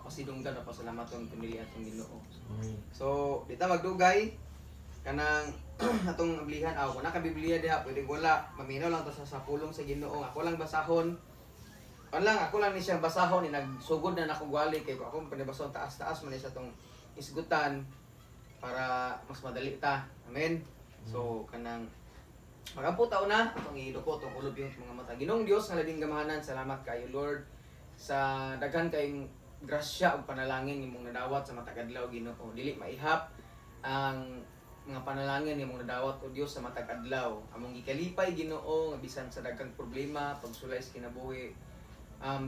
Mapasidunggan, mapasalamaton kun dili atong Ginoo. So, di ta magdugay, kanang atong ablihan aw kung naka Biblia diha pwede, wala, maminaw lang ta sa pulong sa Ginoo. Ako lang basahon. Kan lang ako lang ni siyang basahon ni nagsugod na nako gwali kay kung akong panibasahon, taas-taas man ni sa tong isgutan para mas madali ta. Amen. So kanang magampo ta una, atong iduko atong ulob yung mga mata. Ginoong Dios nga labing gamahanan, salamat kayo, Lord, sa daghan kayong grasya ug panalangin imong nadawat sa matag adlaw, Ginoo. Dili maihap ang mga panalangin imong nadawat, o Dios, sa matag adlaw. Among gikalipay, Ginoo, nga bisan sa daghang problema, pagsulay sa kinabuhi,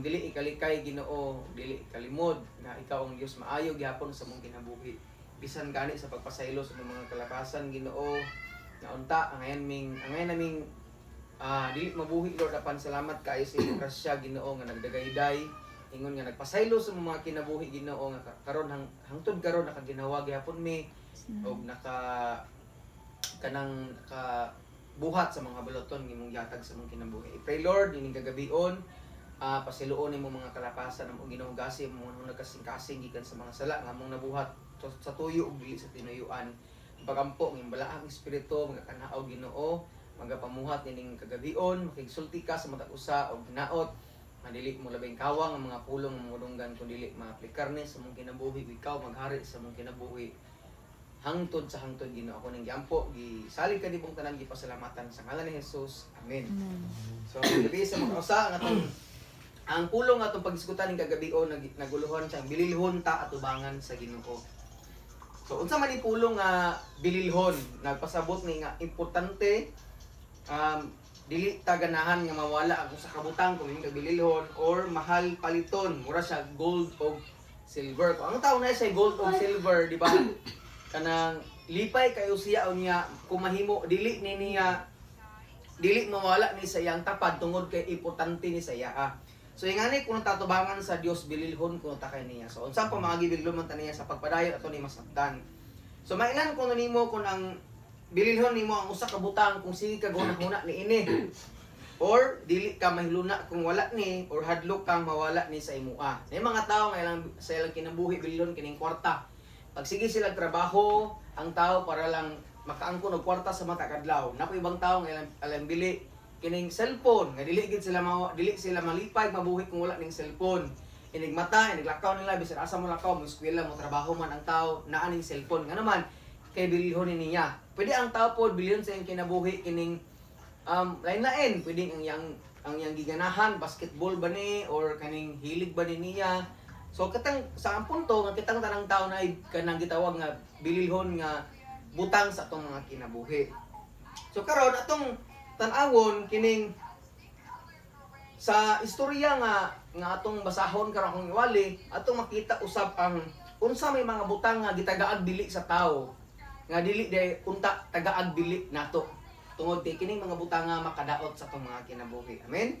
dili ikalikay, Ginoo, dili ikalimod nga ikaw ang Dios maayo gihapon sa among kinabuhi. Bisan gani sa pagpasaylo sa mga kalakasan, Ginoo, nga unta angayan naming dili mabuhi, Lord, apan salamat kaayo sa imong grasya, Ginoo, nga nagdagayday ingon nga nagpasaylo sa mga kinabuhi, Ginoo, nga karon hangtod karon nakaginawa gihapon mi og naka kanang naka buhat sa mga buluton imong gihatag sa among kinabuhi. I pray, Lord, ining kagabion, pasiluon nimo mga kalapasan amo, Ginoo, gasi mo mga nagkasing-kasing gikan sa mga sala nga among nabuhat sa tuyo ug dili sa tinuyuan. Pagampo ng balaang espiritu magakanaog, Ginoo, magapamuhat nining kagabion, makigsulti ka sa matag usa og hinaot nga dili mo labing kawang ang mga pulong nga modunggan kun dili maaplikar ni sa among kinabuhi ug ikaw maghari sa among kinabuhi hangtod sa hangtod, Ginoo. Ako ning giampo, gisalig ka nibong tanan, gipasalamatan sa ngalan ni Jesus. Amen. So gabi sa mga usa ang atong ang pulong atong pagdiskutan ning kagabion naguluhan siyang "Bililhon ta atubangan sa Ginoo." So unsa man ni pulong nga bililhon? Nagpasabot ni nga importante, dili ta ganahan nga mawala ang usa ka butang kung hindi ka bililhon or mahal paliton, mura siya gold o silver. Kung ang tao na siya gold o silver, di ba? Kanang lipay kayo siya unya kung mahimo dili ni niya dili mawala ni sa iyang tapad tungod kay importante ni sa iya. So ingani kung tatubangan sa Dios, bililhon kuno ta kay niya. So unsa pa mga gibilhon man ta niya sa pagpadayon ato ni masabtan. So mailan kuno nimo kung ang bililhon nimo ang usa ka butang kung sige ka guna-huna ni ini or dili ka mahiluna kung wala ni or hadlok kang mawala ni sa imua. May mga tao nga ilang sa ilang kinabuhi bililhon kining kwarta. Pag sige sila trabaho ang tao para lang makaangkon og kwarta sa matag adlaw. Napo ibang tao nga ilang ilang bili kining cellphone nga dili gid sila mawa, dili sila malipay mabuhi kung wala ning cellphone. Inig mata, inig lakaw nila bisan asa mo lakaw, mo eskwela, mo trabaho man ang tao, naa ning cellphone. Nga naman kay bililhon ni niya. Pwede ang tao pod bilihon sa iyang kinabuhi kining lain-lain, pwede ang iyang giganahan, basketball ba ni or kaning hilig ba ni niya. So katang sa ang punto nga kitang tanang tao na kanang gitawag nga bililhon nga butang sa atong mga kinabuhi. So karon atong tan-awon kining sa istorya nga nga atong basahon karon akong iwali, atong makita usab ang unsa may mga butang nga gitagaag dili sa tao nga dili day unta tagaag dili nato tungod kay kining mga butang nga makadaot sa atong mga kinabuhi. Amen.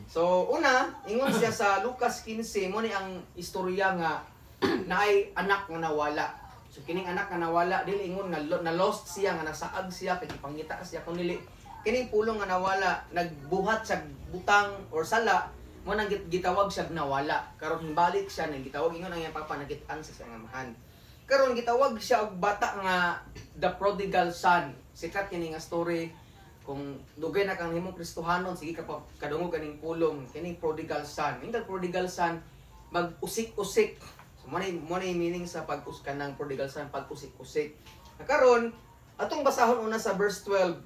So una, ingon siya sa Lucas 15, mo ni ang istorya nga naay anak nga nawala. So kining anak nga nawala, dili ingon nga na lost siya, nga nasaag siya kay gipangita siya, kun dili kining pulong nga nawala, nagbuhat siya butang or sala mo nang gitawag siya nawala. Karon balik siya, nang gitawag, ingon ang iyang papa, nakit-an sa siyang amahan. Karon gitawag siya og bata nga the prodigal son. Sikat kini nga story. Kung dugay na kang himong Kristohanon, sige ka pa kadungog kaning pulong kining prodigal son. Yung prodigal son, mag-usik-usik. So mo na meaning sa pag-us kanang prodigal son, pag-usik-usik. Na karon atong basahon una sa verse 12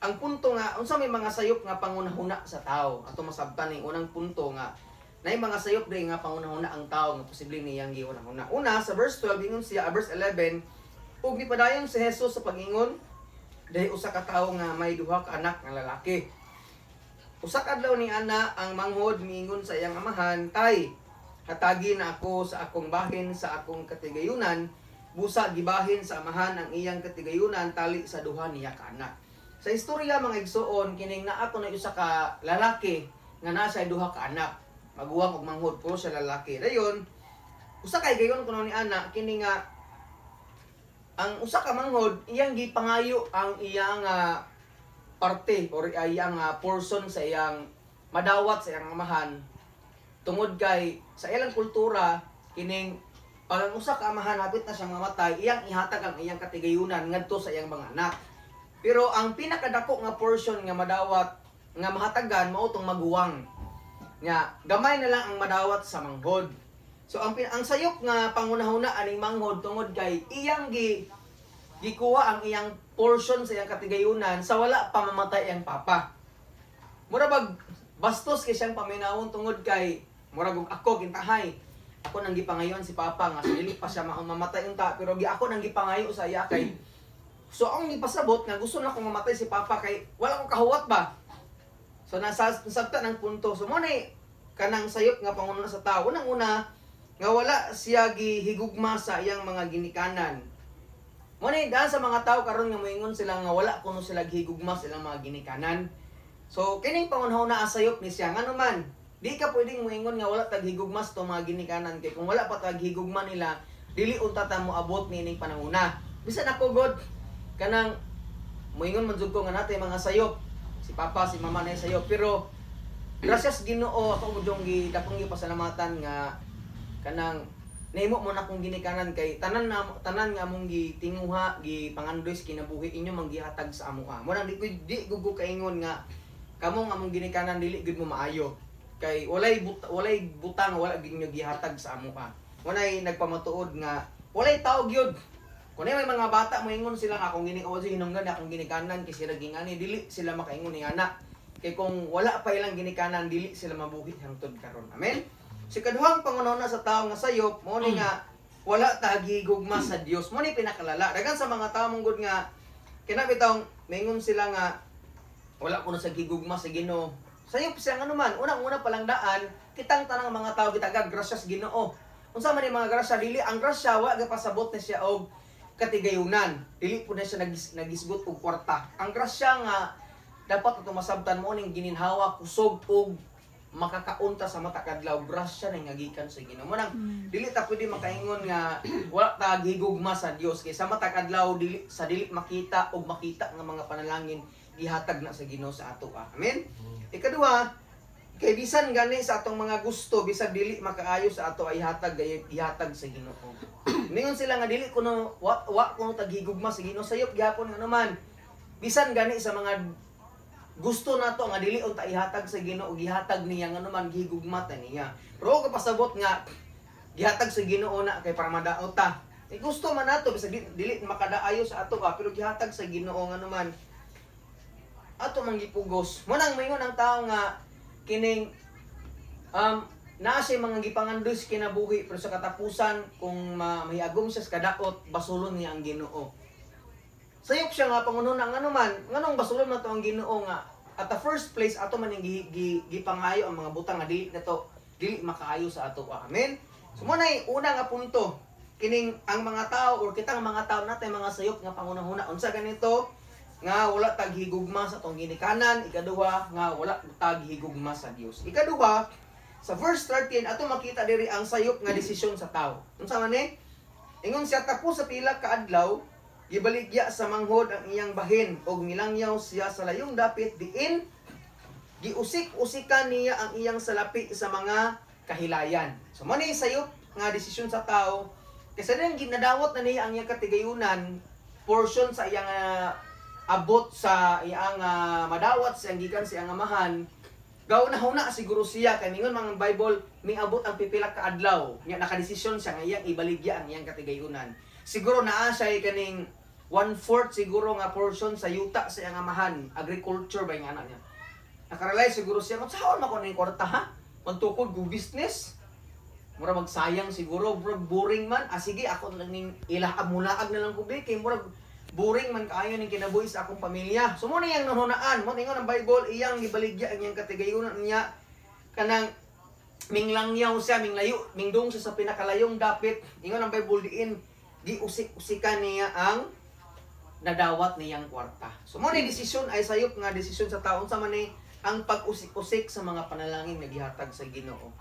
ang punto nga unsa may mga sayop nga pangunahuna sa tao. Ato masabtan ning unang punto nga nay mga sayop day nga pangunahuna ang tao nga posible niyang gihunahuna. Una, sa verse 12 ingon siya, verse 11, ug nipadayon si Jesus sa pag-ingon, "Dahil usa ka tawo nga may duha ka anak nga lalaki. Usa ka adlaw ni ana ang manghod miingon sa iyang amahan, 'Tay, hatagi na ako sa akong bahin sa akong katigayunan.' Busa gibahin sa amahan ang iyang katigayunan tali sa duha niya ka anak." Sa istorya, mga igsuon, kining naa ko na usa ka lalaki nga naa siya duha ka anak. Maguwang ug manghod, puro siya lalaki. Dayon, usa kay gayon kuno ni ana kini nga ang usa ka manghod iyang gipangayo ang iyang parte or iyang portion sa iyang madawat sa iyang amahan. Tungod kay sa ilang kultura, kining pag ang usa ka amahan hapit na siyang mamatay, iyang ihatag ang iyang katigayunan ngadto sa iyang mga anak. Pero ang pinakadako nga portion nga madawat nga mahatagan mao tong maguwang. Nga gamay na lang ang madawat sa manghod. So ang sayop nga pangunahuna aning manghod tungod kay iyang gikuha ang iyang portion sa iyang katigayunan sa wala pa mamatay ang papa. Mura bag bastos kay siyang paminawon tungod kay murag og ako kintahay. Ako nang gipangayon si papa nga sa dili pa siya mamatay unta, pero gi ako nang gipangayo sa iya kay so ang gipasabot nga gusto na kong mamatay si papa kay wala ko kahuwat ba. So nasa nasabta ng punto. So mo na kanang sayop nga pangunahuna sa tao. Unang una nga wala siya gihigugma sa iyang mga ginikanan. Mo na daan sa mga tao karon nga moingon sila nga wala kuno sila gihigugma sa ilang mga ginikanan. So kining pangunahuna sayop ni siya, ngano man di ka pwedeng moingon nga wala tag higugma sa itong mga ginikanan kay kung wala pa tag higugma nila, dili unta ta moabot niining panahuna. Bisan ako god, kanang moingon man jud ko nga natay mga sayop, si papa, si mama na sayop, pero gracias Ginoo, ako gud yung gidakong gipasalamatan nga kanang nahimo mo na akong ginikanan kay tanan na tanan nga among gitinguha, gipangandoy sa kinabuhi, inyo mang gihatag sa amoa. Mo nang di ko di gud ko kaingon nga kamo nga among ginikanan dili gud mo maayo kay walay butang, wala gid nyo gihatag sa amoa. Walay nagpamatuod nga walay tao gyud. Kung may mga bata moingon sila nga akong ginikanan, hinungdan akong ginikanan kay sila gingani, dili sila makaingon ni ana. Kay kung wala pa ilang ginikanan, dili sila mabuhi hangtod karon. Amen. Si kaduhang pangunahuna sa tao nga sayop mo ni nga wala ta gigugma sa Dios. Mo ni pinakalala. Daghan sa mga tao mong nga kina bitawng maingon sila nga wala kuno sa gigugma sa Ginoo. Sayop siya nga man, unang-una pa lang daan, kitang tanang mga tao gitagag grasyas Ginoo. Unsa man ni mga grasya? Dili ang grasya wa gapasabot ni siya og katigayunan. Dili po na siya nagisgot og kwarta. Ang grasya nga dapat ato masabtan mo ning gininhawa, kusog og makakaunta sa matag adlaw, grasya na nga gikan sa Ginoo. Mo nang dili ta pwede makaingon nga wala ta gigugma sa Dios kay sa matag adlaw dili sa dili makita og makita nga mga panalangin gihatag na sa Ginoo sa ato. Amen. Ikaduha, kay bisan gani sa atong mga gusto, bisag dili makaayo sa ato, ay hatag gihatag sa Ginoo. Ningon sila nga dili kuno wa kuno taghigugma sa Ginoo, sayop gihapon nga naman. Bisan gani sa mga gusto nato nga dili unta ihatag sa Ginoo, gihatag niya nga naman gihigugma ta niya. Pero kapasabot nga gihatag sa Ginoo na kay para madaot ta. Eh, gusto man nato bisag dili makadaayo sa ato ka, pero gihatag sa Ginoo nga naman ato man gipugos. Mo nang maingon ang tao nga kining naa siya mga gipangandoy sa kinabuhi, pero sa katapusan kung mahiagom siya sa kadaot, basulon niya ang Ginoo. Sayop siya nga pangununa nga naman, nganong basulon na to ang Ginoo nga at the first place ato man yung gipangayo ang mga butang nga dili nato dili makaayo sa ato. Amen. So mo nay una nga punto, kining ang mga tao or kitang mga tao natay mga sayop nga pangunahuna. Unsa ganito? Nga wala taghigugma sa atong ginikanan. Ikaduha, nga wala taghigugma sa Dios. Ikaduha, sa verse 13 ato makita diri ang sayop nga desisyon sa tao. Unsa man ni? Ingon siya, tapos sa pila ka adlaw, gibaligya sa manghod ang iyang bahin og milangyaw siya sa layong dapit diin giusik-usikan niya ang iyang salapi sa mga kahilayan. So mo ni sayop nga desisyon sa tao kaysa din ginadawat na niya ang iyang katigayunan, portion sa iyang abot sa iyang madawat sa iyang gikan sa iyang amahan. Gaw na huna siguro siya kay mingon mga Bible miabot ang pipila ka adlaw nya nakadesisyon siya nga iyang ibaligya ang iyang katigayunan. Siguro naa siya kaning 1/4 siguro nga portion sa yuta sa iyang amahan, agriculture ba yung anak niya. Nakarelay siguro siya, "Unsaon man ko ning kwarta ha? Magtukod go business." Mura magsayang siguro, murag boring man. Ah sige, ako na lang ning ilaag mulaag na lang ko be kay murag boring man kaayo ning kinabuhi sa akong pamilya. So mo na iyang nanunaan, mo ingon ang Bible, iyang gibaligya ang iyang katigayunan niya kanang minglangyaw siya, minglayo, mingdung siya sa pinakalayong dapit. Ingon ang Bible diin giusik-usikan niya ang nadawat niyang kwarta. So mo ni desisyon ay sayop nga desisyon sa taon sa man ni ang pag-usik-usik sa mga panalangin nga gihatag sa Ginoo.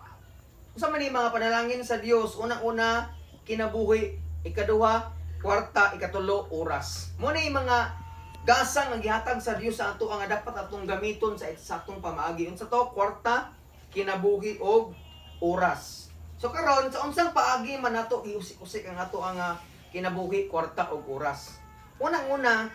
Unsa man ni mga panalangin sa Dios? Unang-una, kinabuhi; ikaduha, kwarta; ikatulo, oras. Mo ni mga gasa nga gihatag sa Dios sa ato nga dapat atong gamiton sa atong pamaagi. Unsa to? Kwarta, kinabuhi og oras. So karon, sa unsang paagi man nato giusik-usik ang ato ang kinabuhi, kwarta ug oras? Unang-una,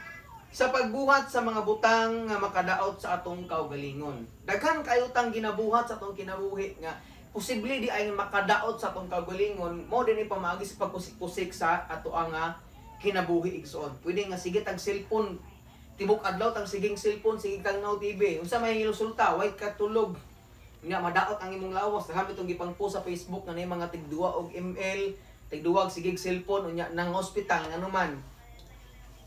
sa pagbuhat sa mga butang nga makadaot sa atong kaugalingon. Daghan kayo tang ginabuhat sa atong kinabuhi nga posible di ay makadaot sa atong kaugalingon, mo din pamaagi sa pag-usik-usik sa ato ang kinabuhi, igsoon. Pwede nga sige tag cellphone, tibok adlaw tang siging cellphone, sige tang now TV. Unsa may resulta? Way katulog. Nga madaot ang imong lawas. Daghan itong gipang-post sa Facebook nga nay mga tigduwa og ML, tigduwag sigig cellphone, unya nang ospital nganuman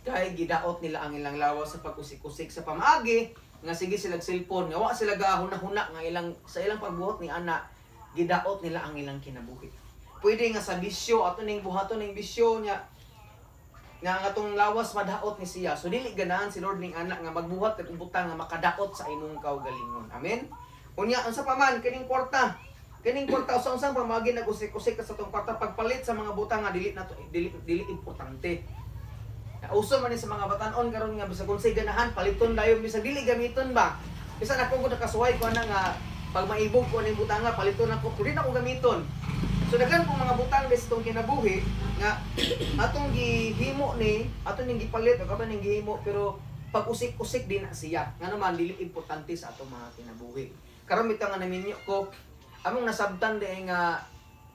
kay gidaot nila ang ilang lawas sa pag-usik-usik sa pamaagi nga sige sila cellphone, nga wa sila gahuna-huna nga ilang sa ilang pagbuhat ni ana gidaot nila ang ilang kinabuhi. Pwede nga sa bisyo, ato ning buhaton ning bisyo nya nga ang atong lawas madaot ni siya. So dili ganahan si Lord ning ana nga magbuhat kag butang nga makadaot sa imong kaugalingon. Amen. Unya, unsa pa man kining kwarta? Kining kwarta, sa unsang pamaagi nag-usik-usik ka sa atong kwarta? Pagpalit sa mga butang nga dili nato dili dili importante. Uso man ni sa mga batan-on karon nga bisag unsay ganahan paliton dayon bisag dili gamiton ba. Bisan ako kung nakasuway ko ana nga pag maibog ko ning butanga paliton ako pero di na ko gamiton. So daghan pong mga butang sa itong kinabuhi nga atong gihimo ni, ato ning gipalit o ato ning gihimo pero pag usik-usik din na siya. Nga naman dili importante sa atong mga kinabuhi. Karon bitaw nga naminyo ko, among nasabtan di nga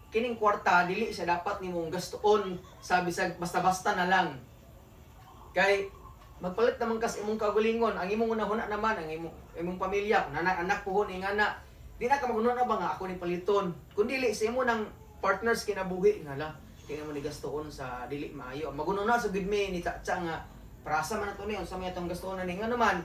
kining kwarta dili siya dapat nimong gastuon sa bisag basta-basta na lang. Kay magpalit naman kas imong kaugalingon, ang imong unahuna naman ang imong imong pamilya, kung anak anak puhon ingana, di na ka maghuna ba nga ako ni paliton. Kun dili sa imo nang partners kinabuhi nga la, kaya mo ni gastuon sa dili maayo. Magununa sa gid mi ni Chacha nga prasa man ato ni unsa may atong gastuon ni, nga naman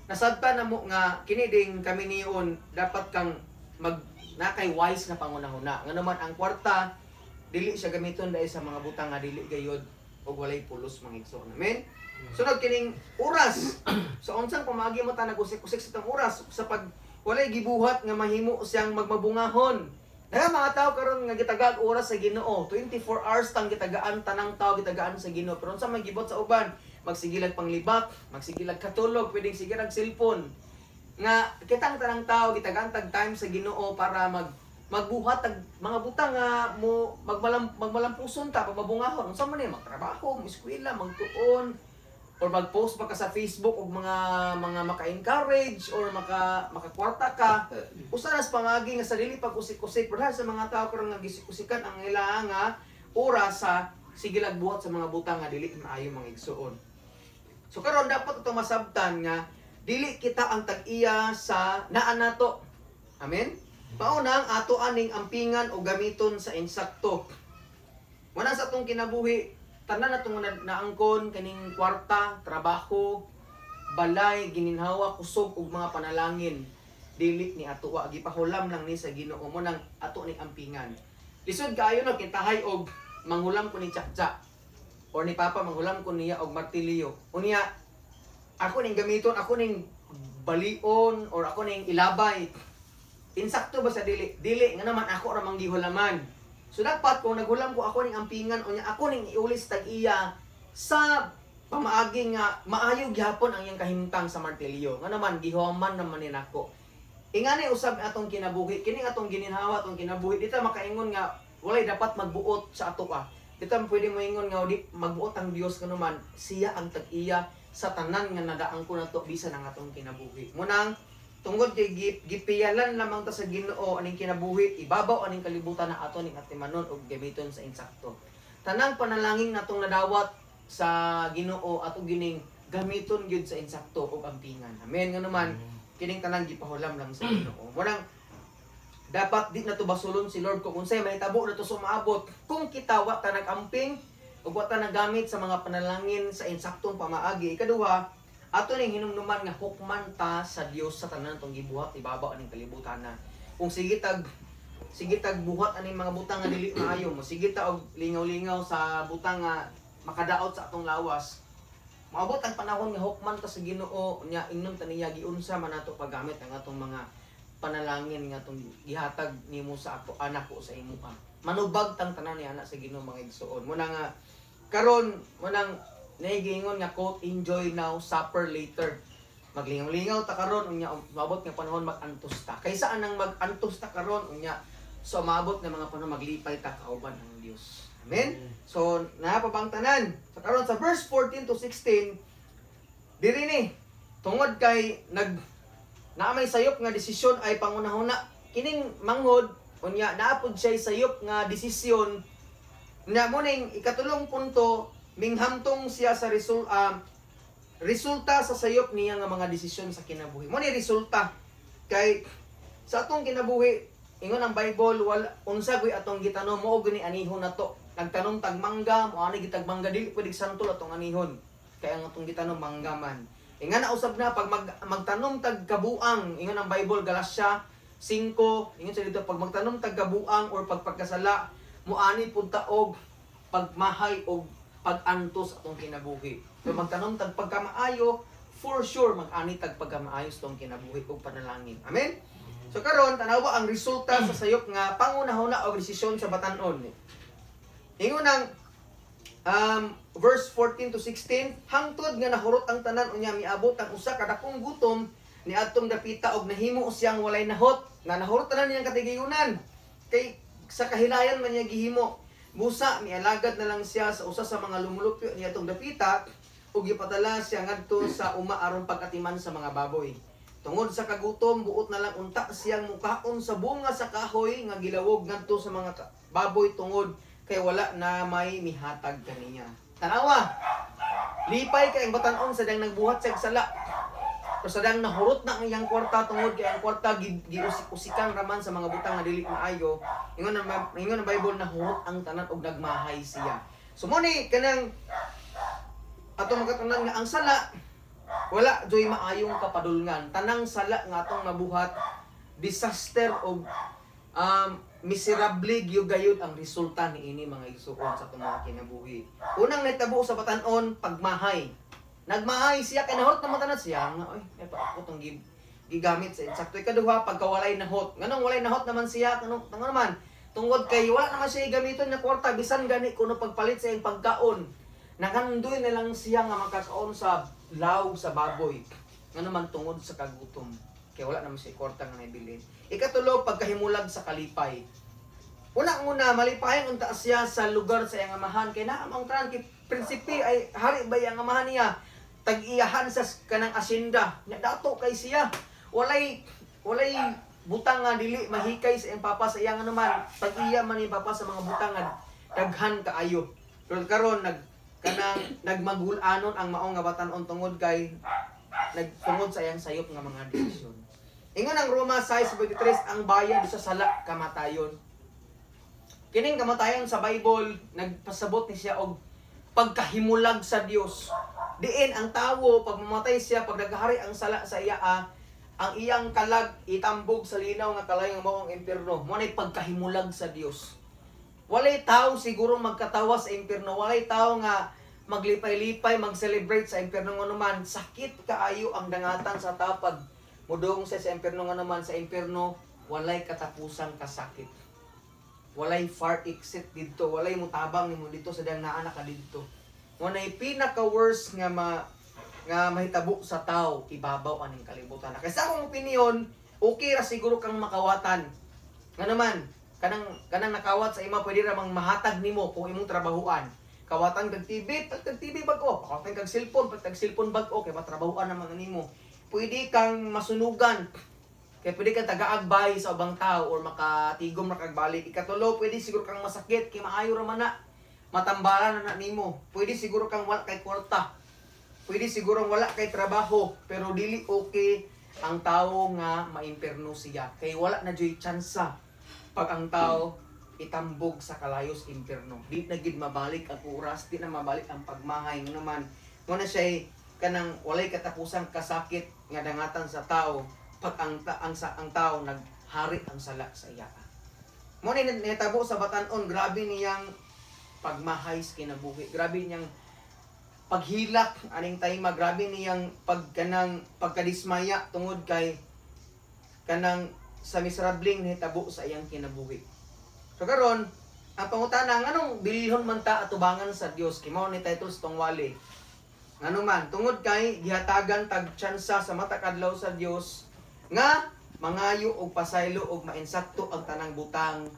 nasabtan na mo nga kini ding kami niyon dapat kang mag nakay wise na pangunahuna. Nga naman ang kwarta dili siya gamiton dahil sa mga butang nga dili gayod og walay pulos, mga igsoon. Amen. Sunod, kining oras. So unsang pamaagi mo ta nag-usik-usik sa tong oras? Sa pag walay gibuhat nga mahimo siyang magmabungahon. Daghan mga tao karon nga gitagaag oras sa Ginoo. 24 hours tang gitagaan, tanang tao gitagaan sa Ginoo. Pero unsa may gibot sa uban? Magsigilag panglibak, magsigilag katulog, pwedeng sigilag cellphone. Nga kitang tanang tao gitagaan tag time sa Ginoo para magbuhat tag mga butang nga mo magmalampuson ta pagmabungahon. Unsa man ni? Magtrabaho, mo-eskwela, magtuon or mag-post pa ka sa Facebook og mga maka-encourage or makakwarta ka. Usa na sa pamaagi nga sa dili pag-usik-usik, pero sa mga tao karon nga gisik-usikan ang ilang nga oras sa sige buhat sa mga butang nga dili maayo, mga igsuon. So karon dapat ito masabtan nga dili kita ang tag-iya sa naa nato. Amen. Mauna ang ato aning ampingan o gamiton sa insakto. Wala sa atong kinabuhi, tanan natong naangkon kaning kwarta, trabaho, balay, gininhawa, kusog ug mga panalangin. Dili ni ato, wa gipahulam lang ni sa Ginoo mo nang ato ni ampingan. Lisod kaayo no kintahay og manghulam ko ni Chacha or ni Papa, manghulam ko niya og martilyo. Unya ako ning gamiton, ako ning balion or ako ning ilabay. Insakto ba sa dili? Dili nga naman ako ra manggihulaman. So dapat kung naghulam ko, ako ning ampingan, unya ako ning iulis tag-iya sa pamaagi nga maayo gihapon ang iyang kahimtang sa martilyo. Nga naman gihuman naman ni nako. Ingani usab atong kinabuhi, kini atong gininhawa atong kinabuhi, di ta makaingon nga walay dapat magbuot sa ato ah. Di ta pwede moingon nga di magbuot ang Dios, nga naman siya ang tag-iya sa tanan nga nadaang ko nato bisan ang atong kinabuhi. Munang tungod kay gipiyalan lamang ta sa Ginoo aning kinabuhi, ibabaw aning kalibutan na ato ning atimanon og gamiton sa insakto. Tanang panalangin natong nadawat sa Ginoo ato gining gamiton gyud sa insakto ug ampingan. Amen. Nga naman kining tanang gipahulam lang sa Ginoo. Munang dapat di na to basulon si Lord kung unsay mahitabo na to sumaabot kung kita wa ta nag-amping ug wa ta nagamit sa mga panalangin sa insaktong pamaagi. Ikaduha, ato ning hinumduman nga hukman ta sa Dios sa tanan tong gibuhat ibabaw aning kalibutan na. Kung sige tag buhat aning mga butang nga dili maayo, mo sige ta og lingaw-lingaw sa butang nga makadaot sa atong lawas, maabot ang panahon nga hukman ta sa Ginoo, nya ingnon ta niya giunsa man nato paggamit ang atong mga panalangin nga atong gihatag nimo sa ato anak ko sa imuha. Manubag tang tanan ni anak sa Ginoo, mga igsuon. Muna nga karon mo nang nagiingon nga quote, "Enjoy now, suffer later." Maglingaw-lingaw ta karon, unya maabot nga panahon mag-antos ta. Kaysa anang mag-antos ta karon unya So maabot na mga panahon, maglipay ta kauban ang Dios. Amen. So naa pa bang tanan? So karon sa verse 14 to 16 diri ni, tungod kay nag naa may sayop nga desisyon ay pangunahuna kining manghod, unya naa pud siya sayop nga desisyon na mo ning ikatulong punto, minghamtong siya sa resulta sa sayop niya nga mga desisyon sa kinabuhi. Mo ni resulta kay sa atong kinabuhi, ingon ang Bible, wala unsa gyud atong gitanom, mao gani anihon nato. Nagtanom tag mangga, mo ani gitag mangga, dili pwedeng santol atong anihon kay ang atong gitanom mangga man. Ingan na usab na pag magtanom tag kabuang, ingon ang Bible, Galatia 5, ingon sa dito, pag magtanom tag kabuang or pagpagkasala, muani pud ta og pagmahay og pag-antos atong kinabuhi. Pero magtanom tag pagkamaayo, for sure mag-ani tag pagkamaayo sa atong kinabuhi ug panalangin. Amen. So karon, tanawa ang resulta sa sayop nga pangunahuna og desisyon sa batan-on. Ingon ang verse 14 to 16, hangtod nga nahurot ang tanan, unya miabot ang usa ka dakong gutom niadtong dapita og nahimo siyang walay nahot, na nahurot tanan niyang katigayunan kay sa kahilayan man niya gihimo. Busa mialagad na lang siya sa usa sa mga lumulupyo niadtong dapita ug gipatala siya ngadto sa uma aron pagkatiman sa mga baboy. Tungod sa kagutom, buot na lang unta siyang mukaon sa bunga sa kahoy nga gilawog ngadto sa mga baboy tungod kay wala na may mihatag kaniya. Tanawa. Lipay kay ang batan-on sa dang nagbuhat siya og sala. Pero sa dang nahurot na ang iyang kwarta tungod kay ang kwarta giusik-usikan raman sa mga butang nga dili maayo. Ingon ang Bible, nahurot ang tanan og nagmahay siya. So mo ni kanang ato makatunan nga ang sala wala joy maayong kapadulngan. Tanang sala nga atong mabuhat, disaster og miserable gyud gayud ang resulta niini, mga igsuon, sa atong mga kinabuhi. Unang nahitabo sa batan-on, pagmahay. Nagmahay siya kay nahurot naman tanan siya nga oy, may pa ako tong gigamit sa insakto. Ikaduha, pagkawalay nahot. Nganong walay nahot naman siya? Nganong ngano naman? Tungod kay wala naman siya gamiton nga kwarta bisan gani kuno pagpalit sa iyang pagkaon. Nagandoy na lang siya nga makakaon sa law sa baboy. Ngano man, tungod sa kagutom. Kaya wala naman siya kwarta nga naibilin. Ikatulo, pagkahimulag sa kalipay. Una-una, malipayan unta siya sa lugar sa iyang amahan. Kay naa ang tanan, kay prinsipe ay hari ba iyang amahan niya? Tag-iyahan sa kanang asyenda. Nya dato kay siya. Walay butang nga dili mahikay sa iyang papa sa iyang anuman. Tag-iya man iyang papa sa mga butang nga daghan kaayo. Pero karon nag kanang nagmagul-anon ang maong nga batan-on tungod kay nagtungod sa iyang sayop nga mga desisyon. Ingon ang Roma 6:23, ang bayad sa sala kamatayon. Kining kamatayon sa Bible nagpasabot ni siya og pagkahimulag sa Dios. Diin ang tawo pag mamatay siya, pag naghari ang sala sa iya, ang iyang kalag itambog sa linaw nga kalayo nga mao ang impierno. Mo nay pagkahimulag sa Dios. Walay tao siguro magkatawa sa impierno, walay tao nga maglipay-lipay, mag-celebrate sa impierno nga naman. Sakit kaayo ang dangatan sa tao pag mudong siya sa impierno nga naman sa impierno walay katapusang kasakit. Walay far exit didto, walay mutabang nimo dito sa dang naa na ka didto. Mo nay pinaka worst nga nga mahitabo sa tao ibabaw aning kalibutan. Kay sa akong opinion, okay ra siguro kang makawatan. Nga naman, kanang kanang nakawat sa ima pwede ra mang mahatag nimo kung imong trabahuan. Kawatan kag TV, palit kag TV bag-o. Kawatan kag cellphone, palit kag cellphone bag-o kay matrabahuan naman nimo. Pwede kang masunugan. Kay pwede kang tagaagbay sa ubang tao or makatigom ra kag balik. Ikatulo, pwede siguro kang masakit kay maayo ra man na. Matambalan na na nimo. Pwede siguro kang wala kay kwarta. Pwede siguro wala kay trabaho, pero dili okay ang tao nga maimperno siya. Kay wala na joy tsansa pag ang tao itambog sa kalayos impierno. Di na gid mabalik ang oras, di na mabalik ang pagmahay nga naman. Mo na siya kanang walay katapusang kasakit nga dangatan sa tao pag ang ta, ang sa ang tao naghari ang sala sa iya. Mo ni nitabo sa batan-on, grabe niyang pagmahay sa kinabuhi. Grabe niyang paghilak aning time, grabe niyang pagkanang pagkadismaya tungod kay kanang sa miserableng nahitabo sa iyang kinabuhi. So karon, ang pangutana, nganong bilihon man ta atubangan sa Dios? Kay mao ni title sa tong wali. Ngano man, tungod kay gihatagan tag tsansa sa matag adlaw sa Dios nga mangayo og pasaylo og mainsakto ang tanang butang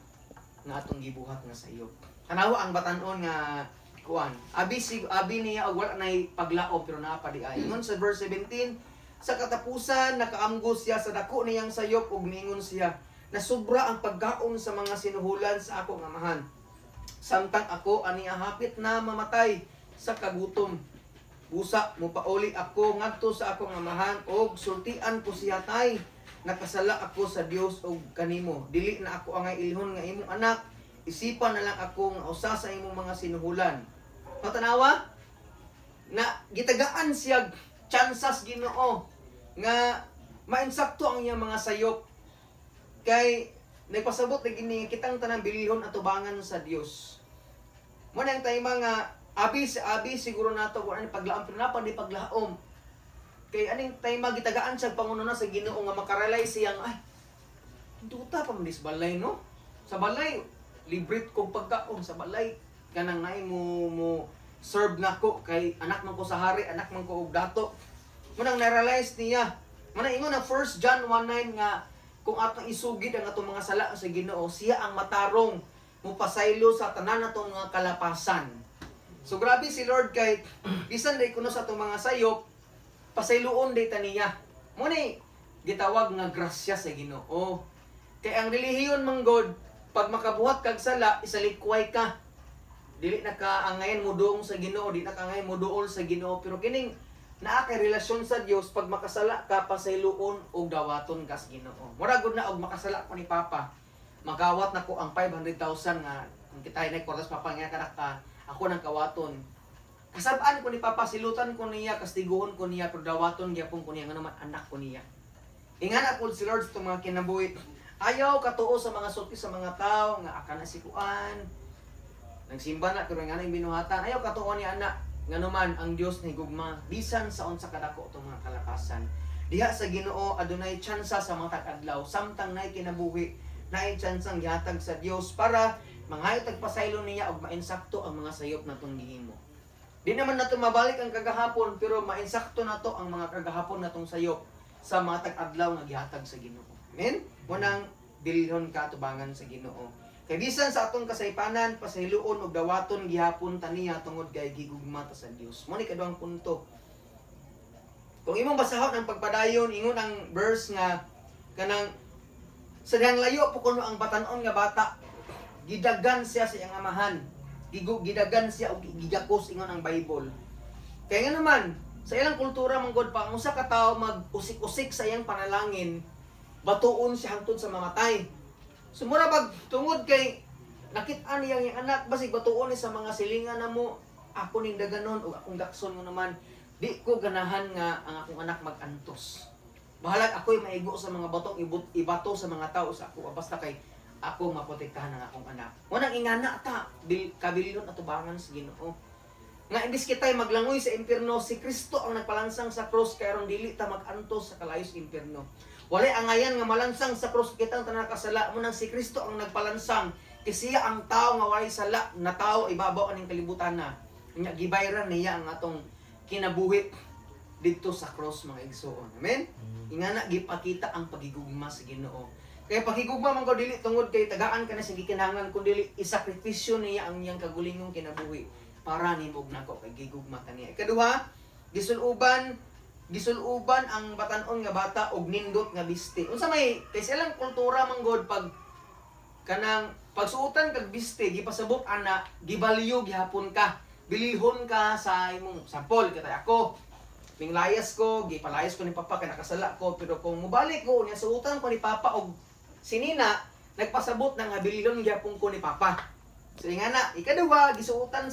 nga atong gibuhat nga sayop. Tanawa ang batan-on nga kuan. Abi sig abi niya og wala nay paglaom, pero naa pa di ay. Ingon sa verse 17, sa katapusan nakaamgo siya sa dako niyang sayop ug niingon siya, "Nasubra ang pagkaon sa mga sinuhulan sa akong amahan. Samtang ako ani hapit na mamatay sa kagutom. Busa mopauli ako ngadto sa akong amahan og sultian ko siya, 'Tay, nakasala ako sa Dios og kanimo. Dili na ako angay ilhon nga imong anak. Isipan na lang ako nga usa sa imong mga sinuhulan.'" Matanawa na gitagaan siya tsansas Ginoo nga mainsakto ang iyang mga sayop, kay nagpasabot na gini kitang tanang bilihon atubangan sa Dios. Mo nang time nga abi sa abi siguro nato kung ano paglaom, pero napa di paglaom. Kay aning time gitagaan siya pangununa sa Ginoo nga makarealize siya nga, "Ay, duta pa man dis balay, no? Sa balay libre kog pagkaon, sa balay kanang naay mo mo serve nako kay anak man ko sa hari, anak man ko og dato." Mo nang na-realize niya. Mo nang ingon na 1 John 1:9 nga kung atong isugid ang atong mga sala sa Ginoo, siya ang matarong mupasaylo sa tanan natong mga kalapasan. So grabe si Lord kay bisan day kuno sa atong mga sayop, pasayloon day ta niya. Mo ni gitawag nga grasya sa Ginoo. Kay ang relihiyon man god, pag makabuhat kag sala, isalikway ka. Dili na ka angayan mo doong sa Ginoo, di na ka angayan mo duol sa Ginoo, pero kining naa kay relasyon sa Dios, pag makasala ka, pasayloon og dawaton ka sa Ginoo. Mura gud na og makasala ko ni Papa. Makawat na ko ang 500,000 nga kung kita nay kwartas Papa nga kanak ka, ako nang kawaton. Kasab-an ko ni Papa, silutan ko niya, kastiguhon ko niya, pero dawaton gyapon ko niya nga naman anak ko niya. Ingana po si Lord sa itong mga kinabuhi. Ayaw katuo sa mga sulti sa mga tao nga aka na si kuan. Nagsimba na pero nga nang binuhatan. Ayaw katuo ni anak nganuman ang Dios ni gugma bisan sa unsa kadako itong mga kalapasan. Diha sa Ginoo adunay tsansa sa mga tag-adlaw samtang nay kinabuhi, naay tsansang gihatag sa Dios para mangayo tag pasaylo niya og mainsakto ang mga sayop natong gihimo. Di naman nato mabalik ang kagahapon, pero mainsakto nato ang mga kagahapon natong sayop sa mga tag-adlaw nga gihatag sa Ginoo. Amen. Munang bilhon ka tubangan sa Ginoo. Kay bisan sa atong kasaypanan, pasayloon og dawaton gihapon ta niya tungod kay gigugma ta sa Dios. Mo ni kaduhang punto. Kung imong basahon ang pagpadayon, ingon ang verse nga kanang sa dihang layo po kuno ang batan-on nga bata, gidagan siya sa iyang amahan. Gidagan siya og gigakos, ingon ang Bible. Kaya nga naman, sa ilang kultura man god pa, ang usa ka tawo mag-usik-usik sa iyang panalangin, batuon siya hangtod sa mamatay. So mura bag tungod kay nakit-an niyang iyang anak, basig batuon ni sa mga silingan na mo, ako ning daganon o akong gakson mo naman, di ko ganahan nga ang akong anak mag-antos. Bahalag ako'y maigo sa mga batong ibato sa mga tao sa ako, basta kay ako maprotektahan ang akong anak. Wanang ingana ta, kabilin atubangan sa Ginoo. Nga imbis kita'y maglangoy sa impierno, si Kristo ang nagpalansang sa cross kay aron dili ta mag-antos sa kalayos impierno. Walay angayan nga malansang sa cross kitang tanan kasala mo, nang si Kristo ang nagpalansang kay siya ang tao nga walay sala na tao ibabaw aning kalibutan na. Nya gibayran niya ang atong kinabuhi didto sa cross, mga igsoon. Amen. Ingana gipakita ang pagigugma sa Ginoo. Kaya pagigugma man ko dili tungod kay tagaan ka na sa gikinahanglan, kun dili isakripisyo niya ang iyang kagulingong kinabuhi para nimo ug nako kay gigugma ka niya. Ikaduha, gisuluban ang batan-on nga bata og nindot nga biste. Unsa may kay sa ilang kultura man god, pag kanang pagsuotan kag biste, gipasabot ana gibalyo gihapon ka. Bilihon ka sa imong sampol katay ako. Minglayas ko, gipalayas ko ni Papa kay nakasala ko, pero kung mobalik ko niya suotan ko ni Papa og sinina, nagpasabot na nga bilihon gihapon ko ni Papa. So ingana, ikaduha, gisuotan